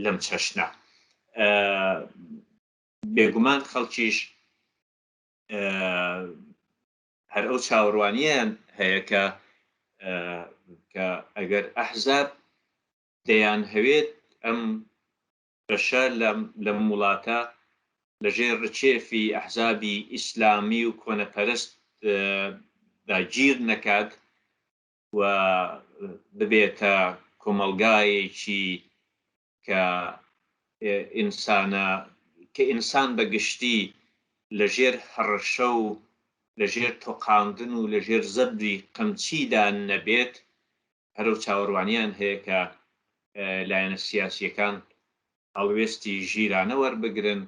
لەم چەشنە. بێگومان خەڵکیش هەر ئەو چاوەڕوانییەیان هەیە کە کە ئەگەر ئەحزاب دەیانهەوێت ئەم بەشە لەم وڵاتە لەژێر ڕکێفی ئەحزابی ئیسلامی و کۆنەپەرست دا گیر نەکات و ببێتە کۆمەڵگایەکی کە ئینسانە کە ئینسان بە گشتی لە ژێر هەڕەشە و لە ژێر تۆقاندن و لە ژێر زەبری قەمچیدا نەبێت، هەرەو چاوەڕوانیان هەیە کە لایەنە سیاسییەکان هەڵوێستی ژیرانە وەربگرن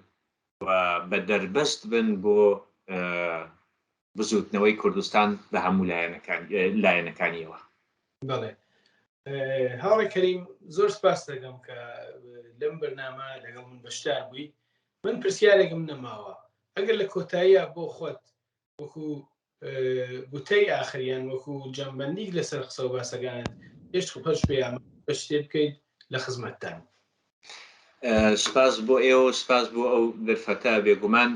و بە دەربەست بن بۆ بزووتنەوەی کوردستان بە هەموو لایەنەکانیەوە. بەڵێ هاوڕێ کەریم زۆر سپاس دەکەم کە لەم بەرنامە لەگەڵ من بەشدار بووی من پرسیارێکم نەماوە ئەگەر لە کۆتاییە بۆ خۆت وەکو گوتەی ئاخریان وەکو جەمبەندیک لەسەر قسە و باسەکانت پێش پەش پێیان بە شتێ بکەیت لە خزمەتتان. سپاس بۆ ئێوە و سپاس بۆ ئەو دەرفەتە بێگومان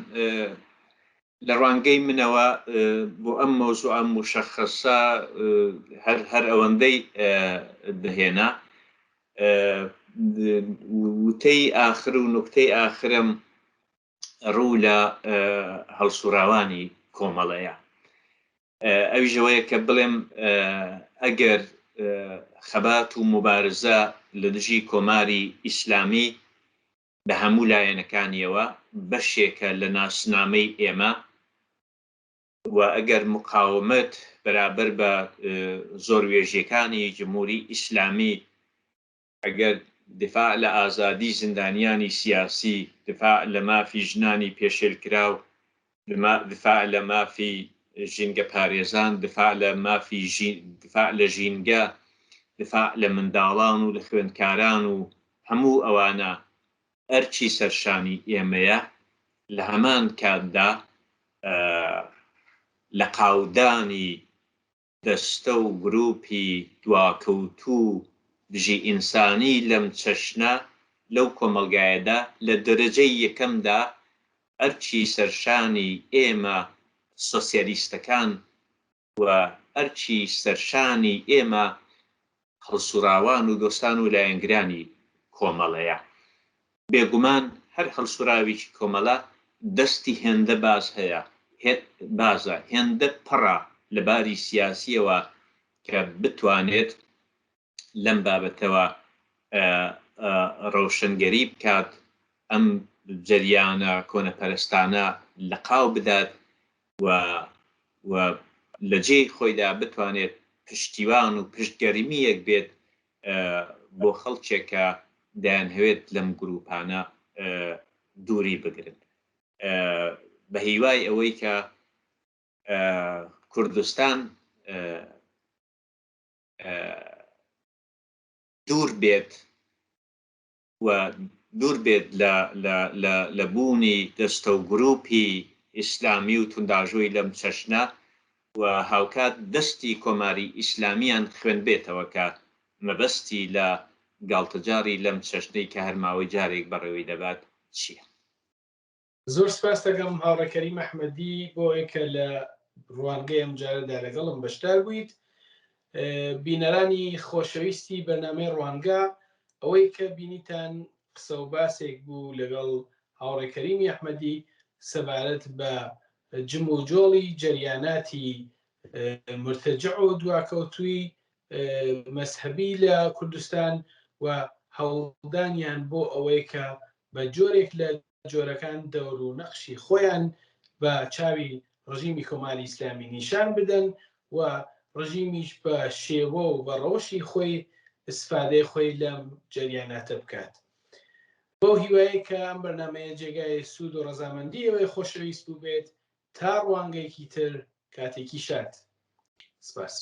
لە ڕوانگەی منەوە بۆ ئەم مەوزوعە موشەخەسە هەر هەر ئەوەندەی دەهێنا وتەی ئاخر و نوکتەی ئاخرم ڕوو لە هەڵسوڕاوانی کۆمەڵەیە ئەویش ئەوەیە کە بڵێم ئەگەر خەبات و موبارزە لە دژی کۆماری ئیسلامی بە هەموو لایەنەکانیەوە بەشێکە لە ناسنامەی ئێمە و ئەگەر مقاومەت بەرابەر بە زۆروێژیەکانی جمهوری ئیسلامی ئەگەر دیفاع لە ئازادی زیندانیانی سیاسی، دیفاع لە مافی ژنانی پێشێلکراو، دیفاع لە مافی ژینگەپارێزان، دیفاع لە مافی دیفاع لە ژینگە، دیفاع لە منداڵان و لە خوێندکاران و هەموو ئەوانە ئەرکی سەرشانی ئێمەیە، لە هەمان کاتدا لەقاودانی دەستە و گروپی دواکەوتوو و دژی ئینسانی لەم چەشنە لەو کۆمەڵگایەدا لە دەرەجەی یەکەمدا ئەرکی سەرشانی ئێمە سۆسیالیستەکان و ئەرکی سەرشانی ئێمە هەڵسوڕاوان و دۆستان و لایەنگرانی کۆمەڵەیە. بێگومان هەر هەڵسوڕاوێکی کۆمەڵە دەستی هێندە باز هەیە، بازە، هێندە پڕە لە باری سیاسییەوە کە بتوانێت لەم بابەتەوە ڕەوشەنگەری بکات، ئەم جەریانە کۆنەپەرستانە لەقاو بدات و و لە جێی خۆیدا بتوانێت پشتیوان و پشتگەرمییەک بێت بۆ خەڵکێک کە دەیانهەوێت لەم گرووپانە دووری بگرن. بە هیوای ئەوەی کە کوردستان دوور بێت و دوور بێت لە لە لە لە بوونی دەستە و گرووپی ئیسلامی و تونداژۆی لەم چەشنە و هاوکات دەستی کۆماری ئیسلامیان خوێندبێتەوە کە مەبەستی لە گاڵتەجاڕی لەم چەشنەی کە هەر ماوەی جارێک بەڕێوەی دەبات چییە؟ زۆر سپاست دەکەم هاوڕێ کەریم ئەحمەدی بۆ ئەوەی کە لە ڕوانگەی ئەمجارەدا لەگەڵم بەشدار بوویت. بینەرانی خۆشەویستی بەرنامەی ڕوانگە، ئەوەی کە بینیتان قسە و باسێک بوو لەگەڵ هاوڕێ کەریمی ئەحمەدی سەبارەت بە جم و جۆڵی جەریاناتی مرتەجع و دواکەوتووی مەزهەبی لە کوردستان و هەوڵدانیان بۆ ئەوەی کە بە جۆرێک لە جۆرەکان دەور و نەقشی خۆیان بە چاوی ڕژیمی کۆماری ئیسلامی نیشان بدەن و ڕژیمیش بە شێوە و بە ڕەوشی خۆی ئیسفادەی خۆی لەم جەریاناتە بکات. بەو هیوایەی کە ئەم بەرنامەیە جێگای سوود و ڕەزامەندی ئێوەی خۆشەویست بووبێت، تا ڕوانگەیەکی تر کاتێکی شاد. سپاس.